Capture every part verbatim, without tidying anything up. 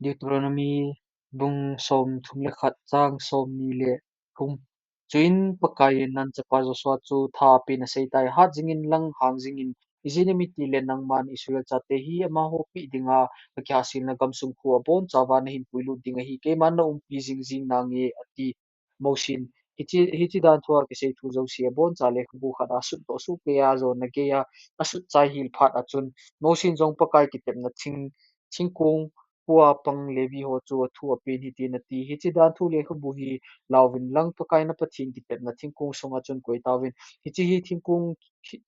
Deuteronomy bung som thum le khat chang som ni le thum. Chuin Pakaiyin Nun chapa Joshua chu tha apen aseitai, Hat jingin lang hang jingin, ijeh inem itile nangman Israel chate hi amaho peh dinga kakihahselna gamsung khu abonchauva nahin puilut ding ahi, keiman naumpi jing jing nange, ati. Mosin, hiche, hiche dan thua kisei thu jouse aboncha lekhabu khat a sutdoh sohkeiya jonna geiya asut chai hel phat a chun, Mosin jong Pakai kitepna thing, thingkong pua pang Levi ho chu athu apen hitin ati, Hiche dan thu lekhabu hi lauvin lang, Pakai na Pathen kitepna thingkong sunga chun koitauvin. Hiche hi thingkong,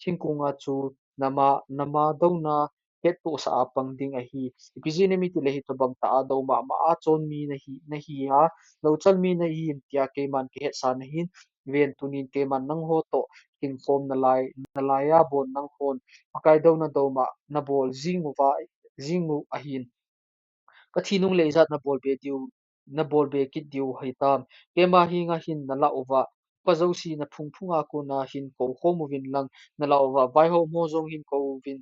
thingkong a chu nama, nama douna hettohsah a pang ding ahi. Ipi jeh inem itile hitobang tah a dou mama a chon mi nahi, nahi a, louchal mi nahi in tia keiman kahetsah nahin. Ven, tunin keiman nangho toh kingkhom nalai, nalaiya bon nanghon Pakai douna douma nabol jing uva, jing u ahin. Kathi nung le ijat nabol be diu, nabol be kit diu hitam. Keima henga hin nalah uva, pa jouse naphung phunga kona hin koukhom uvin lang nalah uva, vaihom ho jong hin kou uvin,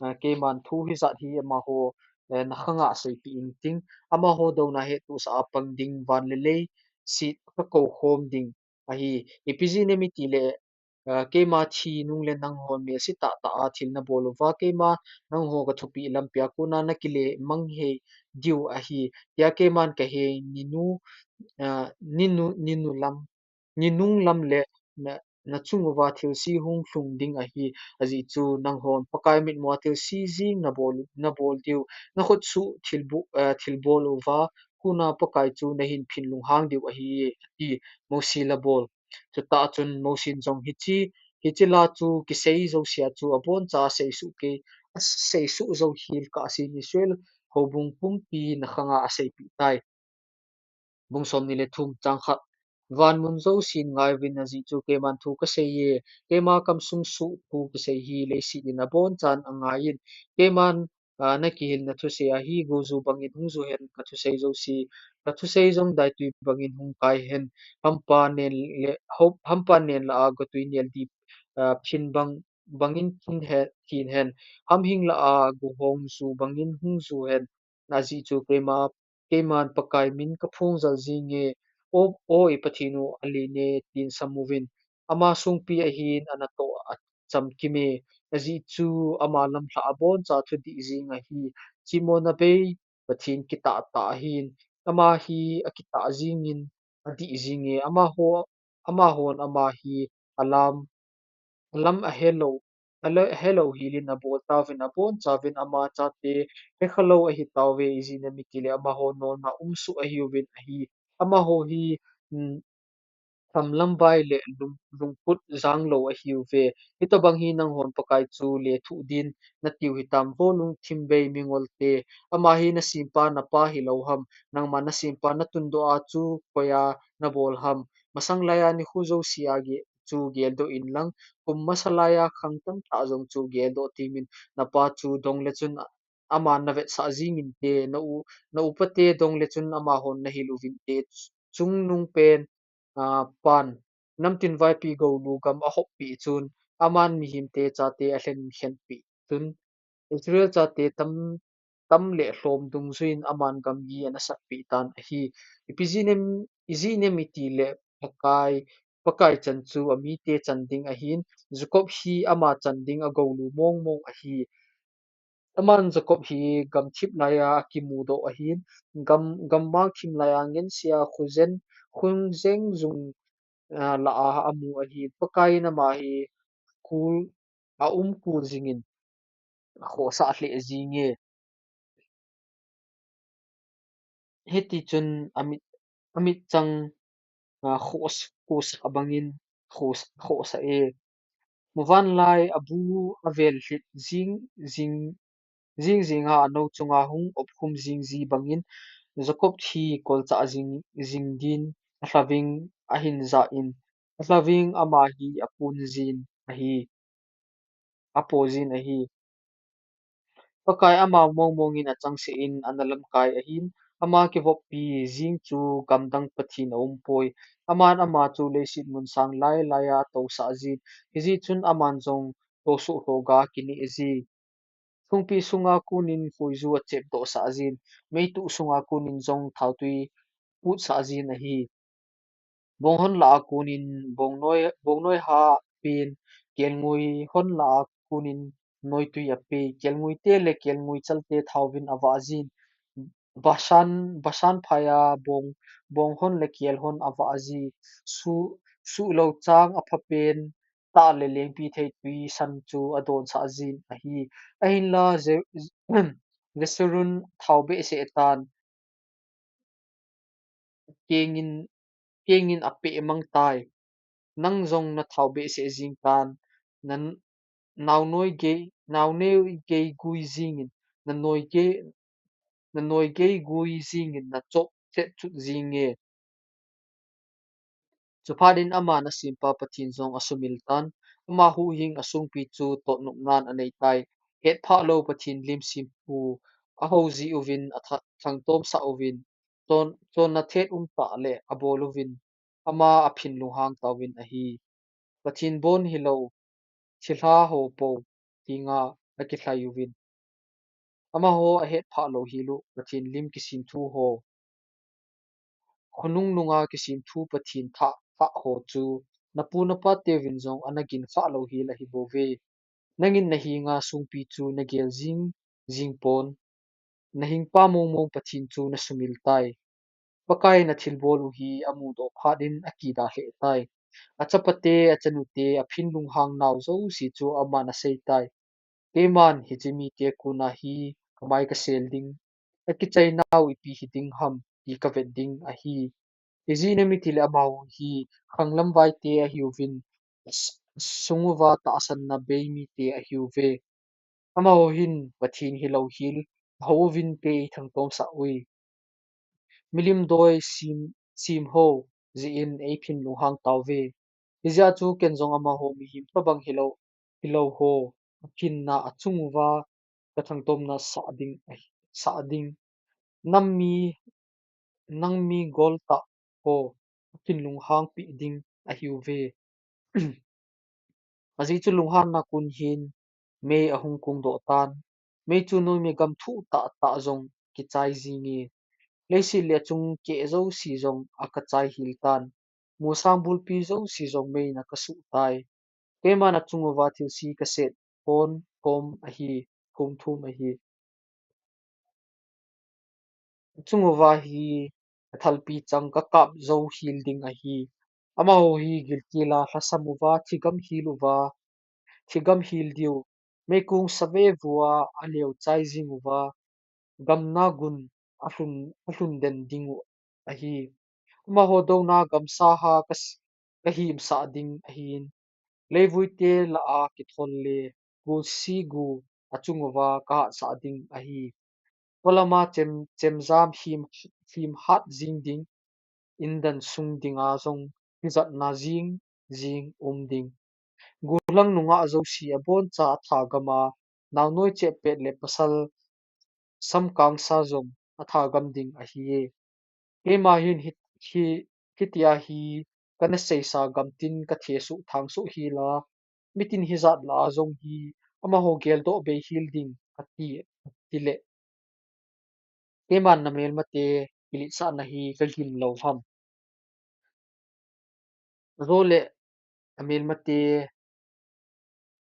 ah, keiman thu hijat hi amaho, eh, nakhanga seipeh inting, amaho douna hettohsah a pang ding van le leiset kakoukhom ding ahi. Ipi jeh inem itile, ah, keima thi nung le nanghon melse tahtah a thil nabol uva, keima nangho kathupeh lampia kona nakile mang hei diu ahi, tia keiman kahei ninu, ah, ninu, ninu lam, ninung lam le na, nachung uva thilse hung lhung ding ahi, ajeh chu nanghon Pakai mitmua thilse jing nabol, nabol diu, nakhut suh thilbu, ah, thilbol uva, kona Pakai chu nahin phin lunghang diu ahi, ati. Mosi la bol. Chutah chun Mosin jong hiche, hiche la chu kisei jousea chu aboncha asei soh kei, asei soh jou hel kahsen Israel houbung pumpi nakhanga aseipeh tai. Bung som ni le thum chang khat. Van mun jousen ngai uvin, ajeh chu keiman thu kasei e, keima kamsung suh thu kisei hi leiset in abonchan angai in, keiman, ah, nakihilna thusei a hi goju bangin hung ju hen, kathusei jouse, kathusei jong daitui bangin hung kai hen, hampa nen le, ho, hampa nen lah a gotui nel dip, ah, phin bang, bangin thin he, thin hen, hamhing lah a gohong ju bangin hung ju hen, ajeh chu keima, keiman Pakai min kaphong jal jinge, O, O i Pathen u, aleine tin sam uvin, ama songpi ahin, anatoh achamkim e, ajeh chu ama lamlhah aboncha thudih jing ahi, chimona bei Pathen kitah tah ahin, ama hi akitah jingin adih jinge, amaho, amahon ama hi alam, alam ahelou, ala, ahelou helin abol tauvin, abonchauvin ama chate hekhalou ahitauve, ijeh inem itile amaho nolna um soh ahiuvin ahi, amaho hi, um, tham lamvai le lung, lungput janglou ahiuve. Hitobang hi nanghon Pakai chu lethuh din natiu hitam vo lungthim bei mingolte. Ama hi nasempa napa hilou ham, nangma nasempa natundoh a chu koiya nabol ham. Masang laiya nikho jousea ge, chu geldoh inlang, kum masa laiya khang tamtah jong chu geldoh temin, napa chu dong le chun aman navetsah jing inte, na u, na upate dong le chun amahon nahil uvinte, chungnung pen, ah, pan, namtin vaipi goulu gam ahoppeh chun, aman mihemte chate alhen khenpeh chun, Israel chate tam, tam le lhom dungjuiyin aman gamgi anasatpeh tan ahi. Ipi jeh inem, ijeh inem itile Pakai, Pakai chan chu amite chan ding ahin, Jacob hi ama chan ding agoulu mong mong ahi. Aman Jacob hi gamthip laiya akimudoh ahin, gam, gammang thim laiya ngensea khojen, khojeng jung, ah, lah a amu ahin, Pakaiyin ama hi kul, aumkul jingin akhohsah lheh jinge. Hitichun amit, amitchang, ah, khoh, khohsah bangin khoh, khohsah e. Muvanlai abu avel lhit jing, jing, jing jinga anou chunga hung opkhum jing ji bangin Jacob hi kolchah jing, jing din alhaving ahin jah in, alhaving ama hi apon jin ahi, apo jin ahi. Pakai ama mong mongin achangseh in analamkai ahin, ama kivoppi jing chu gamdang Pathen aumpoi. Aman ama chu leiset mun sang lai laiya atousah jin, hijeh chun aman jong tosoh lhoga kineh ji. Sungpi sunga konin koiju achepdoh sah jin, meitu sunga konin jong thaotui put sah jin ahi. Bonghon lah a konin bongnoi, bongnoi ha apen, kelngoi hon lah a konin noitui ape, kelngoi te le kelngoi chal te thaovin avah jin. Bashan, Bashan phai a bong, bonghon le kelhon avah ji. Su, suhlou chang aphapen tah le lengpithei tui san chu adonsah jin ahi. Ahinla Je-, Jesurun thao behseh tan, kengin, kengin apeh mang tai. Nang jong nathao behseh jing tan, na naonoi gei, naonoi gei gui jingin, nanoi gei, nanoi gei gui jingin nachop chet chut jinge. Chuphat in ama nasempa Pathen jong asumil tan, ama huhhing asungpi chu totnopnan anei tai. Hetphah lou Pathen lim sempu ahou ji uvin, atha-, athangtom sah uvin, chon, chonna thet umtah le abol uvin, ama aphin lunghang tauvin ahi. Pathen bon hilou thilha ho po henga akilhai uvin. Amaho ahetphah lou hel u Pathen lim kisemthu ho, khonung nunga kisemthu Pathen thah, thah ho chu napu napa teuvin jong ana ginkhah lou hel ahi bouve. Nangin nahenga sungpi chu nagel jing, jing pon. Nahingpa mongmong Pathen chu nasumil tai. Pakaiyin athilbol u hi amudoh phat in akida lheh tai. Achapate, achanute, aphin lunghang nau jouse chu aman asei tai. Keiman hiche mite kona hi kamai kasel ding, akichai nau ipi hiding ham ti kavet ding ahi. Ijeh inem itile amaho hi khanglam vaite ahiuvin, as-, asung uva tahsanna bei mite ahiuve. Amaho hin Pathen hilou hel ahou uvin kei eithangtom sah uve. Milim doi sem, sem ho jeh in eiphin lunghang tauve. Hijeh chun ken jong amaho mihem tobang hilou, hilou ho aphinna achung uva kathangtomna sah ding, sah ding. Nam mi, nam mi gol tah ho aphin lunghang peh ding ahiuve. Ajeh chu lunghanna kon hin mei ahung kungdoh tan. Mei chu noimi gam thuh tahtah jong kichai jinge. Leiset le achung keh jouse jong akachai hel tan. Musang bulpi jouse jong meiyin akasuh tai. Keiman achung uva thilse kaset pon thom ahi, thom thom ahi. Achung uva hi kathalpi chang kakap jou hel ding ahi. Amaho hi gilkel a lhasam uva, thigam hel uva, thigam hel diu, meikong save vua aleo chai jing uva, gamna gun alhun, alhun den ding u ahi. Amaho douna gamsa ha kas-, kahemsah ding ahin. Leivuite lah a kithol le, gunsi gu achung uva kahatsah ding ahi. Polama chem, chemjam hem, hem hat jing ding, indan sung dinga jong hijatna jing, jing um ding. Gollhang nungah jouse aboncha athagam a, naonoi chepet le pasal samkangsa jong athagam ding ahiye. Keima hin hi, hi, hitia hi kana seisa gamtin kathesoh thangsoh hel a, mitin hijat lah a jong hi amaho geldoh bei hel ding ati, atile. Keiman namelmate kiletsahna hi kagin lou ham. Ajole amelmate,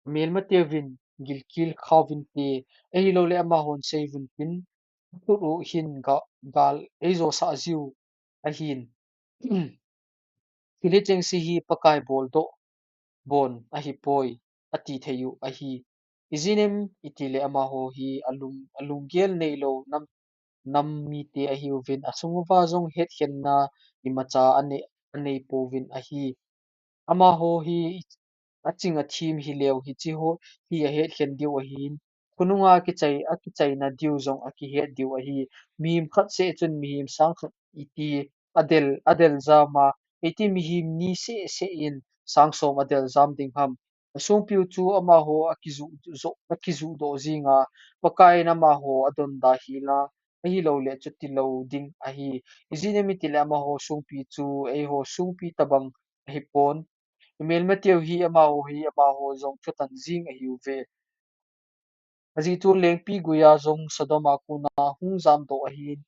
amelmate uvin gilkel khauvinte, ahiloule amahon seiyuvin tin, akhut u hin ga, gal eijosah jiu ahin. Thil hichengse hi Pakai boldoh bon ahipoi, ati thei u ahi. Ijeh inem itile amaho hi alung, alunggel neilou nam, nam mite ahiuvin, asung uva jong hetkhenna imacha anei, anei pouvin ahi. Amaho hi aching athem hileu hiche ho hi ahetkhen diu ahin, khonunga kichai, akichaina diu jong akihet diu ahi. Mihem khat seh chun mihem sang khat iti adel, adel jam a, iti mihem ni seh seh in sang som adel jam ding ham. Asungpiu chu amaho akijuh, joh, akijuh doh jing a, Pakai in amaho adonda hel a, ahiloule chuti lou ding ahi. Ijeh inem itile amaho sungpi chu eiho sungpi tobang ahipon. Imelmateu hi amaho hi amaho jong thutan jing ahiuve. Ajeh chu lengpi guiya jong Sodom a kona hung jamdoh ahin,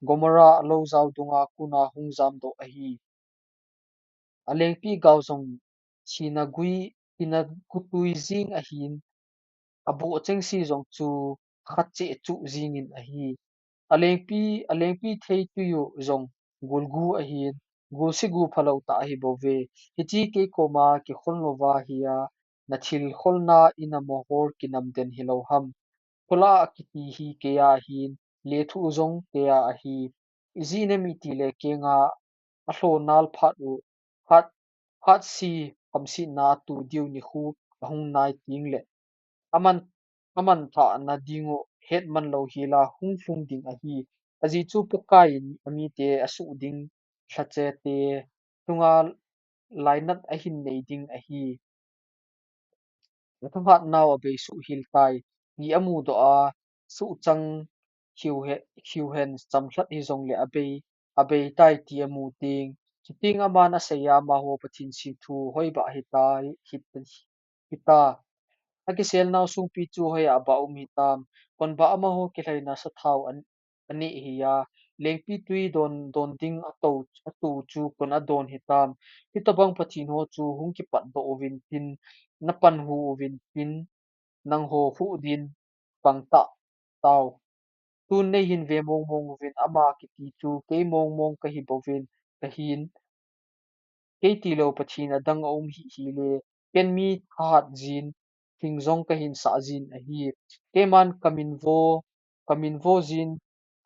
Gomorrah a lou jao dunga kona hung jamdoh ahi. Alengpi gao jong thina gui, thina gutui jing ahin, aboh chengse jong chu khat cheh chuh jingin ahi. Alengpi, alengpi thei tui u jong gul gu ahin, gul se gu phalou tah ahi bouve. Hiche kei koma kikhol louva hi a, na thil kholna in a mohor kinam den hilou ham. Kholah a kiti hi kei a ahin, lethuh jong kei a ahi. Ijeh inem itile kenga alhonal phat u, phat, phat se hamsetna atu diu nikho ahung nai tengle, aman, aman thahna ding u hetman louhel a hung lhung ding ahi. Ajeh chu Pakai in amite asuh ding lhachete chunga lainat ahin nei ding ahi. Athahatnau abei suhhel tai, ti amudoh a, suhchang hiu he, hiu hen chamlhat hijongle abei, abei tai ti amu ding. Chuteng aman asei a amaho Pathen sinthu hoiba hitai, hit, hita. Akiselnau songpi chu hoiya abah um hitam. Konba amaho kilhaina sathao an, aneh hi a, lengpi tui don, don ding ato, ato chu kon adon hitam. Hitobang pathen ho chu hung kipatdoh uvin tin, napanhu uvin tin, nangho huhdin pang tah tao. Tun neihin ve mongmong uvin, ama kiti chu kei mongmong kahi bouvin, kahin. Kei tilou Pathen adang aum hih hile, ken mi thahat jin, hing jong kahin sah jin ahi. Keiman kamin vo, kamin vo jin,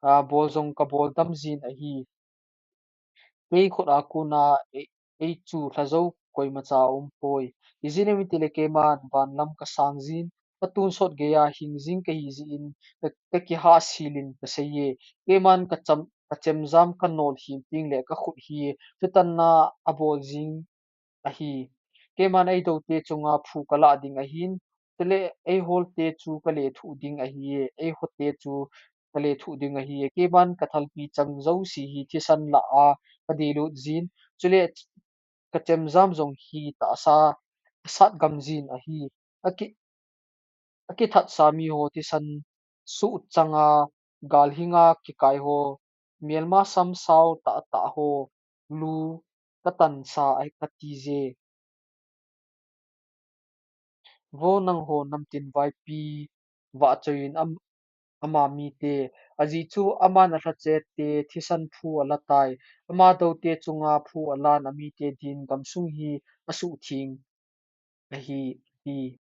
a, bol jong kabol dam jin ahi. Kei khut a kona ei, ei chu lhajou koimacha aum poi. Ijeh inem itile keiman van lam kasang jin, katonsot geiya hing jing kahi jeh in, ka, kakihahsel in kasei e. Keiman kacham, kachemjam kanol him tengle kakhut hi thutanna abol jing ahi. Keiman eidoute chunga phu kalah ding ahin, chule eiholte chu kalethuh ding ahi e, eihote chu kalethuh ding ahi e. Keiman kathalpi chang jouse hi thisan lah a kadelut jin, chule kachemjam jong hi tahsa asat gam jin ahi. Aki, akithatsa miho thisan suhchanga galhinga kikai ho, melma samsao tahtah ho lu katansa ahi kati je. Vo nangho namtin vaipi vahchoiyin am, ama mite, ajeh chu aman alhachete thisan phu alatai, ama doute chunga phu alan amite din gamsung hi asuhtheng ahi, ati.